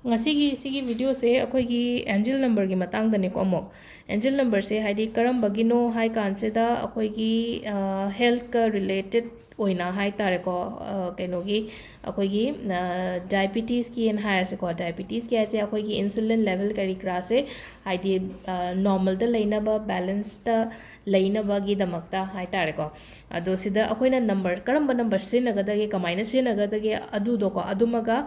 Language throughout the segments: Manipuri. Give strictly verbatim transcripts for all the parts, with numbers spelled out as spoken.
ꯉꯁꯤꯒꯤ ꯁꯤꯒꯤ ꯚꯤꯗꯤꯑꯣꯁꯦ ꯑꯩꯈꯣꯏꯒꯤ ꯑꯦꯟꯖꯦꯜ ꯅꯝꯕꯔꯒꯤ ꯃꯇꯥꯡꯗꯅꯤꯀꯣ꯫ ꯑꯃꯨꯛ ꯑꯦꯟꯖꯦꯜ ꯅꯝꯕꯔꯁꯦ ꯍꯥꯏꯗꯤ ꯀꯔꯝꯕꯒꯤꯅꯣ ꯍꯥꯏ ꯀꯥꯟꯁꯤꯗ ꯑꯩꯈꯣꯏꯒꯤ ꯍꯦꯜꯠꯀ ꯔꯤꯂꯦꯇꯦꯠ ꯑꯣꯏꯅ ꯍꯥꯏ ꯇꯥꯔꯦꯀꯣ, ꯀꯩꯅꯣꯒꯤ ꯑꯩꯈꯣꯏꯒꯤ ꯗꯥꯏꯕꯤꯇꯤꯁꯀꯤꯅ ꯍꯥꯏꯔꯁꯦꯀꯣ꯫ ꯗꯥꯏꯕꯤꯇꯤꯁꯀꯤ ꯍꯥꯏꯁꯦ ꯑꯩꯈꯣꯏꯒꯤ ꯏꯟꯁꯨꯂꯤꯟ ꯂꯦꯚꯦꯜ ꯀꯔꯤ ꯀꯔꯥꯁꯦ ꯍꯥꯏꯗꯤ ꯅꯣꯔꯃꯦꯜꯗ ꯂꯩꯅꯕ, ꯕꯦꯂꯦꯟꯁꯇ ꯂꯩꯅꯕꯒꯤꯗꯃꯛꯇ ꯍꯥꯏ ꯇꯥꯔꯦꯀꯣ꯫ ꯑꯗꯣ ꯁꯤꯗ ꯑꯩꯈꯣꯏꯅ ꯅꯝꯕꯔ, ꯀꯔꯝꯕ ꯅꯝꯕꯔ ꯁꯤꯖꯤꯟꯅꯒꯗꯒꯦ, ꯀꯃꯥꯏꯅ ꯁꯤꯖꯤꯟꯅꯒꯗꯒꯦ ꯑꯗꯨꯗꯣꯀꯣ꯫ ꯑꯗꯨꯃꯒ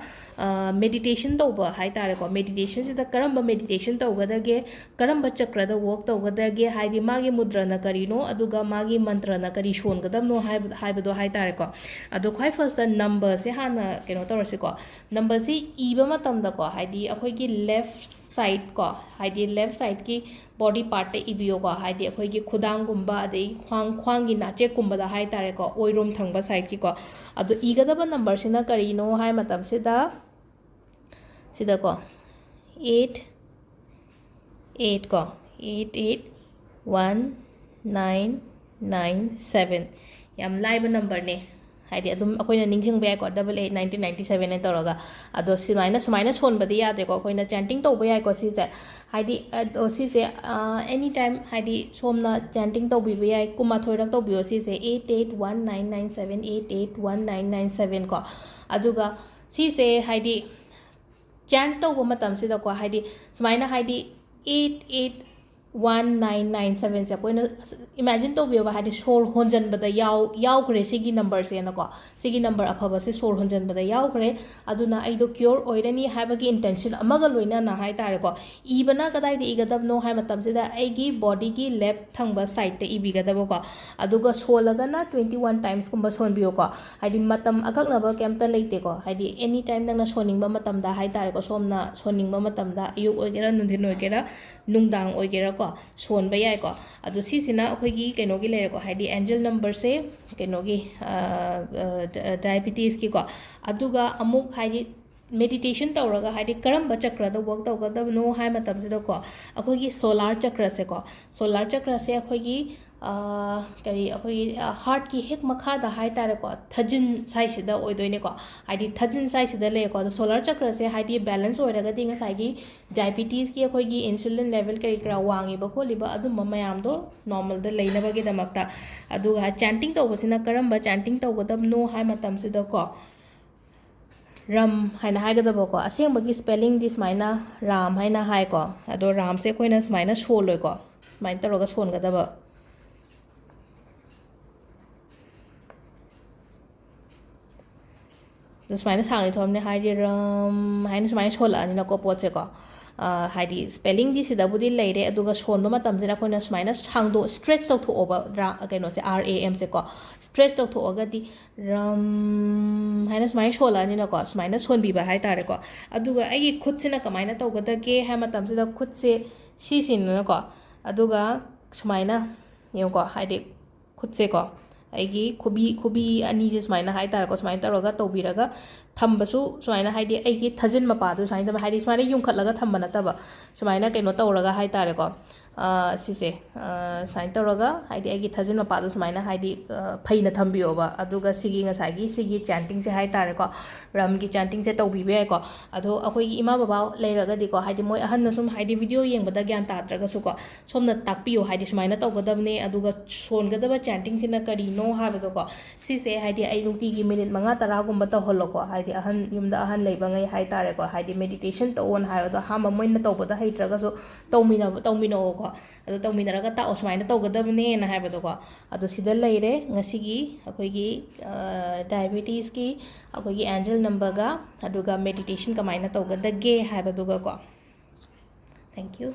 ꯃꯦꯗꯤꯇꯦꯁꯟ ꯇꯧꯕ ꯍꯥꯏ ꯇꯥꯔꯦꯀꯣ꯫ ꯃꯦꯗꯤꯇꯦꯁꯟꯁꯤꯗ ꯀꯔꯝꯕ ꯃꯦꯗꯤꯇꯦꯁꯟ ꯇꯧꯒꯗꯒꯦ, ꯀꯔꯝꯕ ꯆꯀ꯭ꯔꯗ ꯋꯣꯔꯛ ꯇꯧꯒꯗꯒꯦ, ꯍꯥꯏꯗꯤ ꯃꯥꯒꯤ ꯃꯨꯗ꯭ꯔꯅ ꯀꯔꯤꯅꯣ, ꯑꯗꯨꯒ ꯃꯥꯒꯤ ꯃꯟꯇ꯭ꯔꯅ ꯀꯔꯤ ꯁꯣꯟꯒꯗꯕꯅꯣ ꯍꯥꯏꯕ, ꯍꯥꯏꯕꯗꯣ ꯍꯥꯏ ꯇꯥꯔꯦꯀꯣ꯫ ꯑꯗꯣ ꯈ꯭ꯋꯥꯏ ꯐꯥꯔꯁꯇ ꯅꯝꯕꯔꯁꯦ ꯍꯥꯟꯅ ꯀꯩꯅꯣ ꯇꯧꯔꯁꯤꯀꯣ꯫ ꯅꯝꯕꯔꯁꯤ ꯏꯕ ꯃꯇꯝꯗꯀꯣ, ꯍꯥꯏꯗꯤ ꯑꯩꯈꯣꯏꯒꯤ ꯂꯦꯐ ꯁꯥꯏꯠ ꯀꯣ, ꯍꯥꯏꯗꯤ ꯂꯦꯐ ꯁꯥꯏꯠꯀꯤ ꯕꯣꯗꯤ ꯄꯥꯔꯠꯇ ꯏꯕꯤꯌꯣꯀꯣ꯫ ꯍꯥꯏꯗꯤ ꯑꯩꯈꯣꯏꯒꯤ ꯈꯨꯗꯥꯡꯒꯨꯝꯕ, ꯑꯗꯩ ꯈ꯭ꯋꯥꯡ, ꯈ꯭ꯋꯥꯡꯒꯤ ꯅꯥꯆꯦꯛꯀꯨꯝꯕꯗ ꯍꯥꯏ ꯇꯥꯔꯦꯀꯣ, ꯑꯣꯏꯔꯣꯝ ꯊꯪꯕ ꯁꯥꯏꯠꯀꯤꯀꯣ꯫ ꯑꯗꯣ ꯏꯒꯗꯕ ꯅꯝꯕꯔꯁꯤꯅ ꯀꯔꯤꯅꯣ ꯍꯥꯏ ꯃꯇꯝꯁꯤꯗ, ꯁꯤꯗꯀꯣ, ꯑꯩꯠ ꯑꯩꯠ ꯀꯣ, eight eight one nine nine seven. ꯌꯥꯝ ꯂꯥꯏꯕ ꯅꯝꯕꯔꯅꯦ, ꯍꯥꯏꯗꯤ ꯑꯗꯨꯝ ꯑꯩꯈꯣꯏꯅ ꯅꯤꯡꯁꯤꯡꯕ ꯌꯥꯏꯀꯣ, double eight nineteen ninety seven ꯍꯥꯏꯅ ꯇꯧꯔꯒ꯫ ꯑꯗꯣ ꯁꯨꯃꯥꯏꯅ, ꯁꯨꯃꯥꯏꯅ ꯁꯣꯟꯕꯗꯤ ꯌꯥꯗꯦꯀꯣ, ꯑꯩꯈꯣꯏꯅ ꯆꯦꯟꯇꯤꯡ ꯇꯧꯕ ꯌꯥꯏꯀꯣ ꯁꯤꯁꯦ꯫ ꯍꯥꯏꯗꯤ ꯑꯗꯣ ꯁꯤꯁꯦ ꯑꯦꯅꯤ ꯇꯥꯏꯝ ꯍꯥꯏꯗꯤ ꯁꯣꯝꯅ ꯆꯦꯟꯇꯤꯡ ꯇꯧꯕꯤꯕ ꯌꯥꯏ, ꯀꯨꯟꯃꯥꯊꯣꯏꯔꯛ ꯇꯧꯕꯤꯌꯣ ꯁꯤꯁꯦ, eight eight one nine nine seven, eight eight one nine nine seven ꯀꯣ꯫ ꯑꯗꯨꯒ ꯁꯤꯁꯦ ꯍꯥꯏꯗꯤ ꯆꯦꯟ ꯇꯧꯕ ꯃꯇꯝꯁꯤꯗꯀꯣ, ꯍꯥꯏꯗꯤ ꯁꯨꯃꯥꯏꯅ, ꯍꯥꯏꯗꯤ eight eight one nine nine sevenꯁꯦ ꯑꯩꯈꯣꯏꯅ ꯏꯃꯦꯖꯤꯟ ꯇꯧꯕꯤꯌꯣꯕ, ꯍꯥꯏꯗꯤ ꯁꯣꯔ ꯍꯣꯟꯖꯟꯕꯗ ꯌꯥꯎ-, ꯌꯥꯎꯈ꯭ꯔꯦ ꯁꯤꯒꯤ ꯅꯝꯕꯔꯁꯦꯅꯀꯣ꯫ ꯁꯤꯒꯤ ꯅꯝꯕꯔ ꯑꯐꯕꯁꯦ ꯁꯣꯔ ꯍꯣꯟꯖꯟꯕꯗ ꯌꯥꯎꯈ꯭ꯔꯦ, ꯑꯗꯨꯅ ꯑꯩꯗꯣ ꯀ꯭ꯌꯣꯔ ꯑꯣꯏꯔꯅꯤ ꯍꯥꯏꯕꯒꯤ ꯏꯟꯇꯦꯟꯁꯟ ꯑꯃꯒ ꯂꯣꯏꯅꯅ ꯍꯥꯏ ꯇꯥꯔꯦꯀꯣ꯫ ꯏꯕꯅ ꯀꯗꯥꯏꯗ ꯏꯒꯗꯕꯅꯣ ꯍꯥꯏ ꯃꯇꯝꯁꯤꯗ, ꯑꯩꯒꯤ ꯕꯣꯗꯤꯒꯤ ꯂꯦꯐ ꯊꯪꯕ ꯁꯥꯏꯠꯇ ꯏꯕꯤꯒꯗꯕꯀꯣ꯫ ꯑꯗꯨꯒ ꯁꯣꯜꯂꯒꯅ twenty one timesꯀꯨꯝꯕ ꯁꯣꯟꯕꯤꯌꯣꯀꯣ꯫ ꯍꯥꯏꯗꯤ ꯃꯇꯝ ꯑꯀꯛꯅꯕ ꯀꯩꯝꯇ ꯂꯩꯇꯦꯀꯣ꯫ ꯍꯥꯏꯗꯤ ꯑꯦꯅꯤ ꯇꯥꯏꯝ ꯅꯪꯅ ꯁꯣꯟꯅꯤꯡꯕ ꯃꯇꯝꯗ ꯍꯥꯏ ꯇꯥꯔꯦꯀꯣ, ꯁꯣꯝꯅ ꯁꯣꯟꯅꯤꯡꯕ ꯃꯇꯝꯗ, ꯑꯌꯨꯛ ꯑꯣꯏꯒꯦꯔꯥ, ꯅꯨꯡꯊꯤꯟ ꯑꯣꯏꯒꯦꯔꯥ, ꯅꯨꯡꯗꯥꯡ ꯑꯣꯏꯒꯦꯔꯥꯀꯣ, ꯁꯣꯟꯕ ꯌꯥꯏꯀꯣ꯫ ꯑꯗꯣ ꯁꯤꯁꯤꯅ ꯑꯩꯈꯣꯏꯒꯤ ꯀꯩꯅꯣꯒꯤ ꯂꯩꯔꯦꯀꯣ, ꯍꯥꯏꯗꯤ ꯑꯦꯟꯖꯦꯜ ꯅꯝꯕꯔꯁꯦ ꯀꯩꯅꯣꯒꯤ, ꯗꯥꯏꯕꯤꯇꯤꯁꯀꯤꯀꯣ꯫ ꯑꯗꯨꯒ ꯑꯃꯨꯛ ꯍꯥꯏꯗꯤ ꯃꯦꯗꯤꯇꯦꯁꯟ ꯇꯧꯔꯒ ꯍꯥꯏꯗꯤ ꯀꯔꯝꯕ ꯆꯀ꯭ꯔꯗ ꯋꯔꯛ ꯇꯧꯒꯗꯕꯅꯣ ꯍꯥꯏ ꯃꯇꯝꯁꯤꯗꯀꯣ, ꯑꯩꯈꯣꯏꯒꯤ ꯁꯣꯂꯥꯔ ꯆꯀ꯭ꯔꯁꯦꯀꯣ, ꯁꯣꯂꯥꯔ ꯆꯀ꯭ꯔꯁꯦ ꯑꯩꯈꯣꯏꯒꯤ ꯀꯔꯤ, ꯑꯩꯈꯣꯏꯒꯤ ꯍꯥꯔꯠꯀꯤ ꯍꯦꯛ ꯃꯈꯥꯗ ꯍꯥꯏ ꯇꯥꯔꯦꯀꯣ, ꯊꯥꯖꯤꯟ ꯁ꯭ꯋꯥꯏꯁꯤꯗ ꯑꯣꯏꯗꯣꯏꯅꯦꯀꯣ꯫ ꯍꯥꯏꯗꯤ ꯊꯥꯖꯤꯟ ꯁ꯭ꯋꯥꯏꯁꯤꯗ ꯂꯩꯌꯦꯀꯣ꯫ ꯑꯗꯣ ꯁꯣꯂꯔ ꯆꯀ꯭ꯔꯁꯦ ꯍꯥꯏꯗꯤ ꯕꯦꯂꯦꯟꯁ ꯑꯣꯏꯔꯒꯗꯤ ꯉꯁꯥꯏꯒꯤ ꯗꯥꯏꯕꯤꯇꯤꯁꯀꯤ ꯑꯩꯈꯣꯏꯒꯤ ꯏꯟꯁꯨꯂꯤꯟ ꯂꯦꯚꯦꯜ ꯀꯔꯤ ꯀꯔꯥ ꯋꯥꯡꯉꯤꯕ ꯈꯣꯠꯂꯤꯕ ꯑꯗꯨꯝꯕ ꯃꯌꯥꯝꯗꯣ ꯅꯣꯔꯃꯦꯜꯗ ꯂꯩꯅꯕꯒꯤꯗꯃꯛꯇ꯫ ꯑꯗꯨꯒ ꯆꯦꯟꯇꯤꯡ ꯇꯧꯕꯁꯤꯅ ꯀꯔꯝꯕ ꯆꯦꯟꯇꯤꯡ ꯇꯧꯒꯗꯕꯅꯣ ꯍꯥꯏ ꯃꯇꯝꯁꯤꯗꯀꯣ, ꯔꯝ ꯍꯥꯏꯅ ꯍꯥꯏꯒꯗꯕꯀꯣ꯫ ꯑꯁꯦꯡꯕꯒꯤ ꯁ꯭ꯄꯦꯂꯤꯡꯗꯤ ꯁꯨꯃꯥꯏꯅ ꯔꯥꯝ ꯍꯥꯏꯅ ꯍꯥꯏꯀꯣ꯫ ꯑꯗꯣ ꯔꯥꯝꯁꯦ ꯑꯩꯈꯣꯏꯅ ꯁꯨꯃꯥꯏꯅ ꯁꯣꯜꯂꯣꯏꯀꯣ꯫ ꯁꯨꯃꯥꯏꯅ ꯇꯧꯔꯒ ꯁꯣꯟꯒꯗꯕ꯫ ꯑꯗꯣ ꯁꯨꯃꯥꯏꯅ ꯁꯥꯡꯅ ꯊꯣꯛꯑꯕꯅꯦ ꯍꯥꯏꯗꯤ ꯔꯝ ꯍꯥꯏꯅ ꯁꯨꯃꯥꯏꯅ ꯁꯣꯜꯂꯛꯑꯅꯤꯅꯀꯣ ꯄꯣꯠꯁꯦꯀꯣ꯫ ꯑ, ꯍꯥꯏꯗꯤ ꯁ꯭ꯄꯦꯂꯤꯡꯗꯤ ꯁꯤꯗꯕꯨꯗꯤ ꯂꯩꯔꯦ, ꯑꯗꯨꯒ ꯁꯣꯟꯕ ꯃꯇꯝꯁꯤꯗ ꯑꯩꯈꯣꯏꯅ ꯁꯨꯃꯥꯏꯅ ꯁꯥꯡꯗꯣꯛ-, ꯁ꯭ꯇ꯭ꯔꯦꯆ ꯇꯧꯊꯣꯛꯑꯣꯕ ꯔꯥ-, ꯀꯩꯅꯣꯁꯦ, ꯑꯥꯔ ꯑꯦ ꯑꯦꯝꯁꯦꯀꯣ꯫ ꯁ꯭ꯇ꯭ꯔꯦꯆ ꯇꯧꯊꯣꯛꯑꯒꯗꯤ ꯔꯝ ꯍꯥꯏꯅ ꯁꯨꯃꯥꯏꯅ ꯁꯣꯜꯂꯛꯑꯅꯤꯅꯀꯣ, ꯁꯨꯃꯥꯏꯅ ꯁꯣꯟꯕꯤꯕ ꯍꯥꯏ ꯇꯥꯔꯦꯀꯣ꯫ ꯑꯗꯨꯒ ꯑꯩꯒꯤ ꯈꯨꯠꯁꯤꯅ ꯀꯃꯥꯏꯅ ꯇꯧꯒꯗꯒꯦ ꯍꯥꯏ ꯃꯇꯝꯁꯤꯗ ꯈꯨꯠꯁꯦ ꯁꯤꯁꯤꯅꯀꯣ, ꯑꯗꯨꯒ ꯁꯨꯃꯥꯏꯅ ꯌꯦꯡꯉꯨꯀꯣ, ꯍꯥꯏꯗꯤ ꯈꯨꯠꯁꯦꯀꯣ, ꯑꯩꯒꯤ ꯈꯨꯕꯤ, ꯈꯨꯕꯤ ꯑꯅꯤꯁꯦ ꯁꯨꯃꯥꯏꯅ ꯍꯥꯏ ꯇꯥꯔꯦꯀꯣ, ꯁꯨꯃꯥꯏꯅ ꯇꯧꯔꯒ ꯇꯧꯕꯤꯔꯒ ꯊꯝꯕꯁꯨ, ꯁꯨꯃꯥꯏꯅ ꯍꯥꯏꯗꯤ ꯑꯩꯒꯤ ꯊꯥꯖꯤꯟ ꯃꯄꯥꯗꯨ ꯁꯨꯃꯥꯏꯅ ꯇꯧꯕ, ꯍꯥꯏꯗꯤ ꯁꯨꯃꯥꯏꯅ ꯌꯨꯡꯈꯠꯂꯒ ꯊꯝꯕ ꯅꯠꯇꯕ, ꯁꯨꯃꯥꯏꯅ ꯀꯩꯅꯣ ꯇꯧꯔꯒ ꯍꯥꯏ ꯇꯥꯔꯦꯀꯣ, ꯑ, ꯁꯤꯁꯦ, ꯑ, ꯁꯨꯃꯥꯏꯅ ꯇꯧꯔꯒ ꯍꯥꯏꯗꯤ ꯑꯩꯒꯤ ꯊꯥꯖꯤꯟ ꯃꯄꯥꯗꯣ ꯁꯨꯃꯥꯏꯅ ꯍꯥꯏꯗꯤ, ꯑ, ꯐꯩꯅ ꯊꯝꯕꯤꯌꯣꯕ꯫ ꯑꯗꯨꯒ ꯁꯤꯒꯤ ꯉꯁꯥꯏꯒꯤ ꯁꯤꯒꯤ ꯆꯦꯟꯇꯤꯡꯁꯦ ꯍꯥꯏ ꯇꯥꯔꯦꯀꯣ, ꯔꯝꯒꯤ ꯆꯦꯟꯇꯤꯡꯁꯦ ꯇꯧꯕꯤꯕ ꯌꯥꯏꯀꯣ꯫ ꯑꯗꯣ ꯑꯩꯈꯣꯏꯒꯤ ꯏꯃꯥ ꯕꯕꯥ ꯂꯩꯔꯒꯗꯤꯀꯣ, ꯍꯥꯏꯗꯤ ꯃꯣꯏ ꯑꯍꯟꯅ ꯁꯨꯝ ꯍꯥꯏꯗꯤ ꯚꯤꯗꯤꯑꯣ ꯌꯦꯡꯕꯗ ꯒ꯭ꯌꯥꯟ ꯇꯥꯗ꯭ꯔꯒꯁꯨꯀꯣ, ꯁꯣꯝꯅ ꯇꯥꯛꯄꯤꯌꯨ, ꯍꯥꯏꯗꯤ ꯁꯨꯃꯥꯏꯅ ꯇꯧꯒꯗꯕꯅꯦ, ꯑꯗꯨꯒ ꯁꯣꯟꯒꯗꯕ ꯆꯦꯟꯇꯤꯡꯁꯤꯅ ꯀꯔꯤꯅꯣ ꯍꯥꯏꯕꯗꯣꯀꯣ꯫ ꯁꯤꯁꯦ ꯍꯥꯏꯗꯤ ꯑꯩ ꯅꯨꯡꯇꯤꯒꯤ ꯃꯤꯅꯤꯠ ꯃꯉꯥ ꯇꯔꯥꯒꯨꯝꯕ ꯇꯧꯍꯜꯂꯣꯀꯣ, ꯍꯥꯏꯗꯤ ꯑꯍꯟ, ꯌꯨꯝꯗ ꯑꯍꯟ ꯂꯩꯕꯉꯩ ꯍꯥꯏ ꯇꯥꯔꯦꯀꯣ, ꯍꯥꯏꯗꯤ ꯃꯦꯗꯤꯇꯦꯁꯟ ꯇꯧꯑꯣꯅ ꯍꯥꯏꯕꯗꯣ ꯑꯍꯥꯟꯕ ꯃꯣꯏꯅ ꯇꯧꯕꯗ ꯍꯩꯇ꯭ꯔꯒꯁꯨ ꯇꯧꯃꯤꯟꯅꯕ, ꯇꯧꯃꯤꯟꯅꯧꯑꯣꯀꯣ꯫ ꯑꯗꯣ ꯇꯧꯃꯤꯟꯅꯔꯒ ꯇꯥꯛꯑꯣ, ꯁꯨꯃꯥꯏꯅ ꯇꯧꯒꯗꯕꯅꯦꯅ ꯍꯥꯏꯕꯗꯣꯀꯣ꯫ ꯑꯗꯣ ꯁꯤꯗ ꯂꯩꯔꯦ ꯉꯁꯤꯒꯤ ꯑꯩꯈꯣꯏꯒꯤ, ꯑ, ꯗꯥꯏꯕꯦꯇꯤꯁꯀꯤ ꯑꯩꯈꯣꯏꯒꯤ ꯑꯦꯟꯖꯦꯜ ꯅꯝꯕꯒ, ꯑꯗꯨꯒ ꯃꯦꯗꯤꯇꯦꯁꯟ ꯀꯃꯥꯏꯅ ꯇꯧꯒꯗꯒꯦ ꯍꯥꯏꯕꯗꯨꯒꯀꯣ꯫ Thank you.